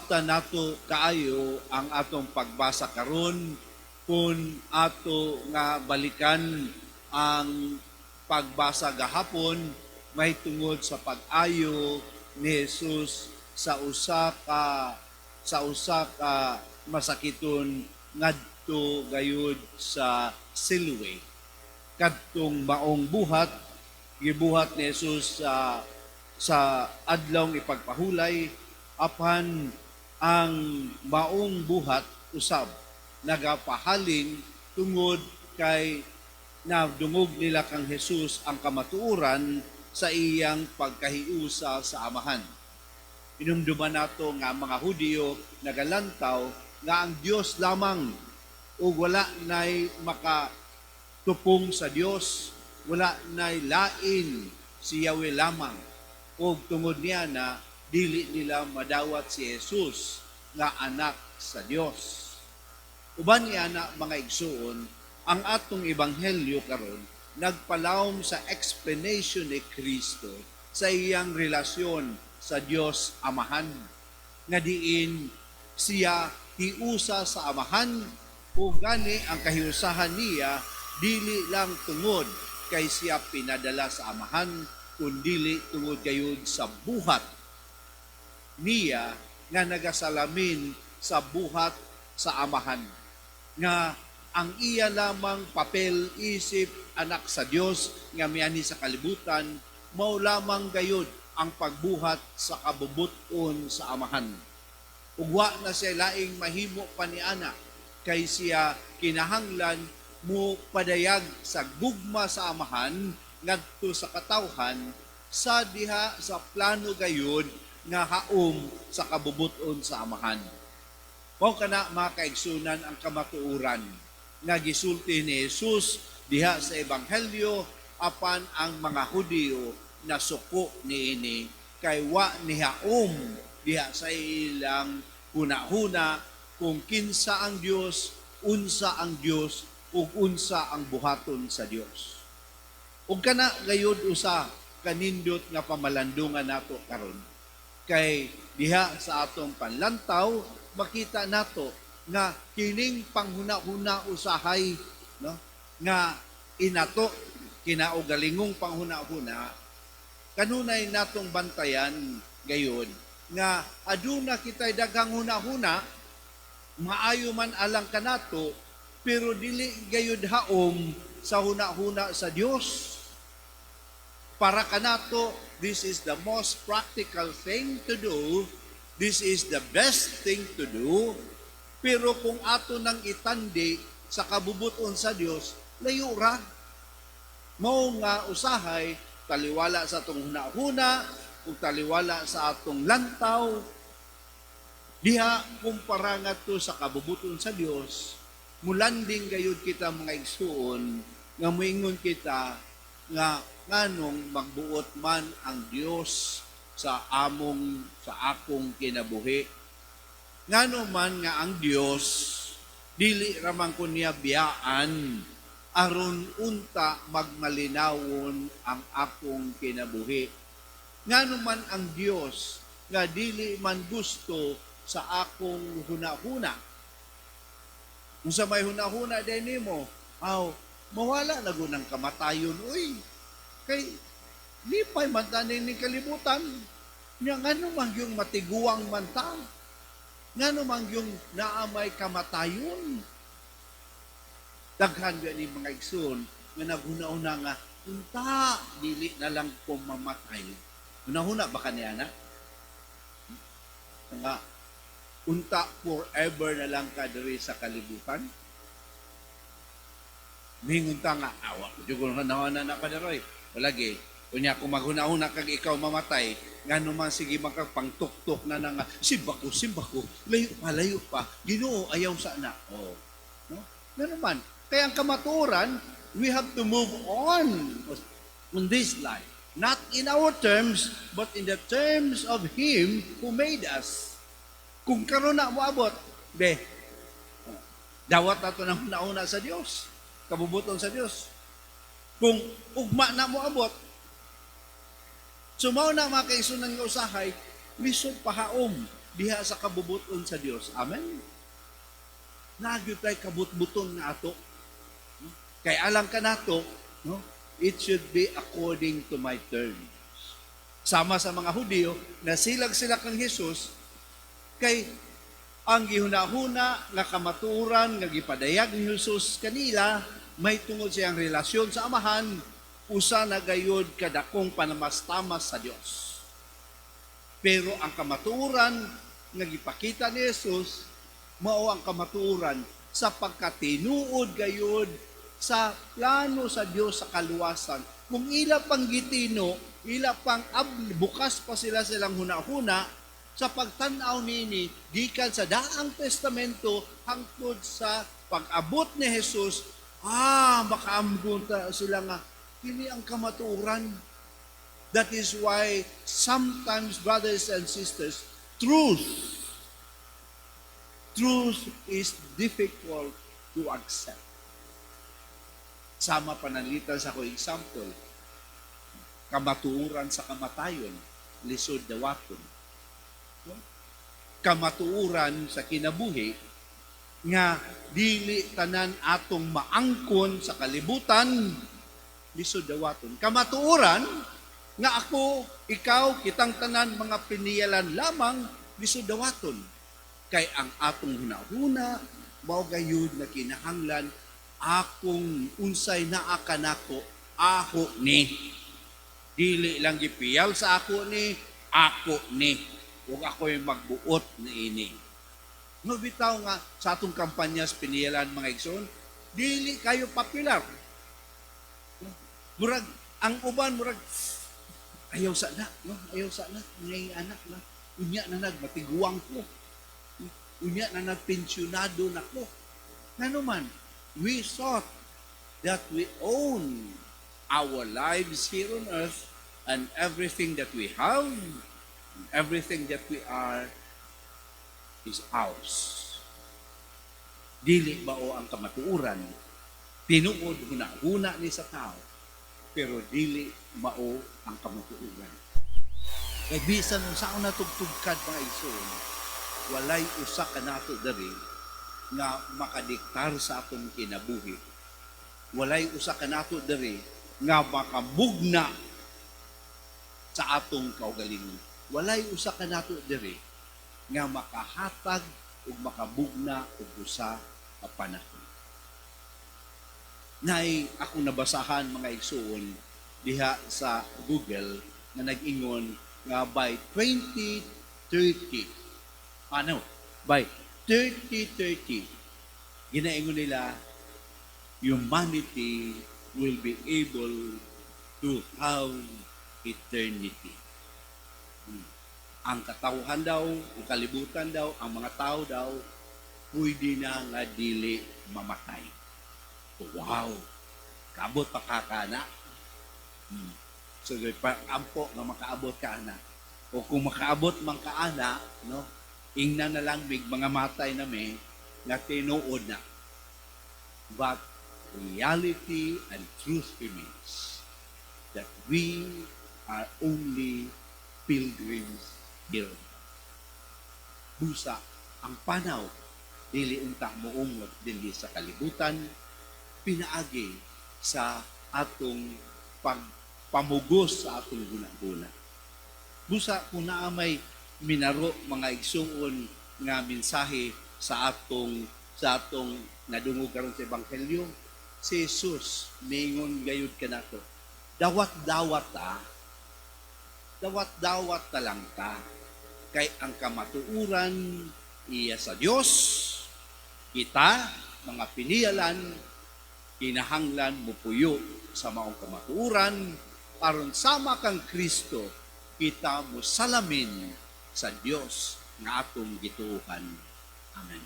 Masabtan nato kaayo ang atong pagbasa karon kung ato nga balikan ang pagbasa gahapon mahitungod sa pag-ayo ni Jesus sa usa ka masakiton ngadto gayud sa Siloe. Kadtong maong buhat gibuhat ni Jesus sa adlawng ipagpahulay, apan ang maong buhat usab nagapahalin tungod kay nadungog nila kang Jesus ang kamatuoran sa iyang pagkahiusa sa Amahan. Inumduman nato nga ang mga Hudiyo nagalantaw nga ang Dios lamang ug wala nay makatupong sa Dios, wala nay lain, si Yahweh lamang. Ug tungod niya na dili nila madawat si Jesus nga anak sa Dios. Uban niya na, mga igsuon, ang atong ebanghelyo karon nagpalawom sa explanation ni Kristo sa iyang relasyon sa Dios Amahan, nga diin siya hiusa sa Amahan, ug gani ang kahiusahan niya dili lang tungod kay siya pinadala sa Amahan, kundili tungod gayud sa buhat niya nga nagasalamin sa buhat sa Amahan, nga ang iya lamang papel isip anak sa Dios nga miani sa kalibutan mao lamang gayud ang pagbuhat sa kabubut-on sa Amahan. Ug wa na siya laing mahimo pa ni ana kay siya kinahanglan mo padayag sa gugma sa Amahan ngadto sa katawhan sa diha sa plano gayud nga haom sa kabubut-on sa Amahan. Mao kana, mga kaigsunan, ang kamatuoran nga gisulti ni Jesus diha sa ebanghelyo, apan ang mga Hudiyo nasuko niini kay wa nihaom diha sa ilang hunahuna kung kinsa ang Dios, unsa ang Dios ug unsa ang buhaton sa Dios. Ug kana gayud usa kanindot nga pamalandungan nato karon kay diha sa atong panlantaw makita nato nga kining panghuna-huna usahay, no, nga inato kinaugalingong panghuna-huna, kanunay natong bantayan gayon nga aduna kitay daghang huna-huna, maayo man alang kanato, pero dili gayud haom sa huna-huna sa Dios. Para kanato, this is the most practical thing to do, this is the best thing to do, pero kung ato nang itandi sa kabubuton sa Dios, layo ra. Mao nga usahay taliwala sa atong hunahuna ug taliwala sa atong lantaw diha kumpara ngadto sa kabubuton sa Dios, mulanding gayud kita, mga igsuon, nga moingon kita nga nganong magbuot man ang Dios sa akong kinabuhi? Ngano man nga ang Dios dili raman ko niya biyaan aron unta magmalinawon ang akong kinabuhi? Ngano man ang Dios nga dili man gusto sa akong hunahuna? Kung sa may hunahuna din nimo, aw, mawala na gunang kamatayon, uy. Kay lipay man tanin ni kalibutan. Nya ngano man yung matiguang man ta? Ngano man yung naamay kamatayon? Daghan ni mga igsoon nga naghuna-huna nga unta dili na lang ko mamatay. Hunahuna ba kaniya na? Nga unta forever na lang ka diri sa kalibutan? Mingon ta nga, awa, jud na na ka daroy. Walagi, unya kung maghuna-huna kag ikaw mamatay, ngano man sige makapangtuktok na na nga, simba ko, simba ko, layo pa, layo pa, Ginoo, ayaw sa na. Oh. No? Ngano man. Kaya ang kamatuoran, we have to move on this life. Not in our terms, but in the terms of Him who made us. Kung karon na moabot, be, dawat nato ng huna-huna sa Dios, kabubuton sa Dios. Kung ugma na moabot, so mao na, mga kaigsunan, nga usahay, lisod pahaom diha sa kabubuton sa Dios. Amen. Naa gyud tay kabutbuton nga ato. Kay alang kanato, no? It should be according to my terms. Sama sa mga Hudiyo, nasilag sila kang Jesus, kay ang gihuna-huna nga kamatuoran nga gipadayag ni Jesus kanila may tungod siyang relasyon sa Amahan, usa na gayud kadakong panamastamas sa Dios. Pero ang kamatuoran nga gipakita ni Jesus mao ang kamatuoran sa pagkatinuod gayud sa plano sa Dios sa kaluwasan. Kung ila pang gitino, ila pang bukas pa sila silang huna-huna sa pagtan-aw nini gikan sa Daang Testamento hangtod sa pag-abot ni Jesus, makaamgon ta sila nga kini ang kamatuoran. That is why sometimes, brothers and sisters, truth is difficult to accept. Sama pananglitan sa ko example, kamatuoran sa kamatayon, lisod dawaton. No? Kamatuoran sa kinabuhi nga dili tanan atong maangkon sa kalibutan, lisod dawaton. Kamatuoran nga ako, ikaw, kitang tanan mga piniyalan lamang, lisod dawaton. Kay ang atong hunahuna, mao gayud na kinahanglan akong unsay naa kanako, ako ni. Dili lang gipiyal sa ako ni, ako ni. Ug ako'y magbuot ni ini. No bitaw nga sa atong kampanya sa piniyalan, mga igsoon, dili kayo popular. Murag ang uban murag ayaw sa na, no? Ayaw sa na, ngay anak na. Unya na nagmatiguang ko. Unya na nagpensyonado na ko. Ngano man, we thought that we own our lives here on earth and everything that we have, and everything that we are is ours. Dili mao ang kamatuoran? Tinuod huna-huna ni sa tao, pero dili mao ang kamatuoran. Kay bisan unsaon natugtugkad, mga igsoon, walay usa kanato diri nga makadiktar sa atong kinabuhi. Walay usa kanato diri nga makamugna sa atong kaugalingon. Walay usa kanato diri nga makahatag ug makabugna og usa ka panahon. Nay akong nabasahan, mga igsoon, diha sa Google nga nag-ingon nga by 2030, ano, by 3030, ginaingon nila, humanity will be able to have eternity. Ang katawhan daw, ang kalibutan daw, ang mga tao daw, pwede na nga dili mamatay. Wow! Kaabot pa ka kana. So, pa, ampo nga makaabot ka ana. O kung makaabot man ka ana, no, ingna na lang mig mga matay na mi nga tinuod na. But reality and truth remains that we are only pilgrims here. Busa ang panaw dili unta moungot dinhi sa kalibutan pinaagi sa atong pagpamugos sa atong hunahuna. Busa kung naa may minaro, mga igsuon, nga mensahe sa atong nadungog karon sa ebanghelyo, si Jesus mingon gayud kanato. Dawat-dawat ta. Dawat-dawat ta lang ta. Kay ang kamatuuran iya sa Dios, kita mga piniyalan kinahanglan mupuyo sa maong kamatuoran aron sama kang Kristo kita mo salamin sa Dios nga atong gituohan. Amen.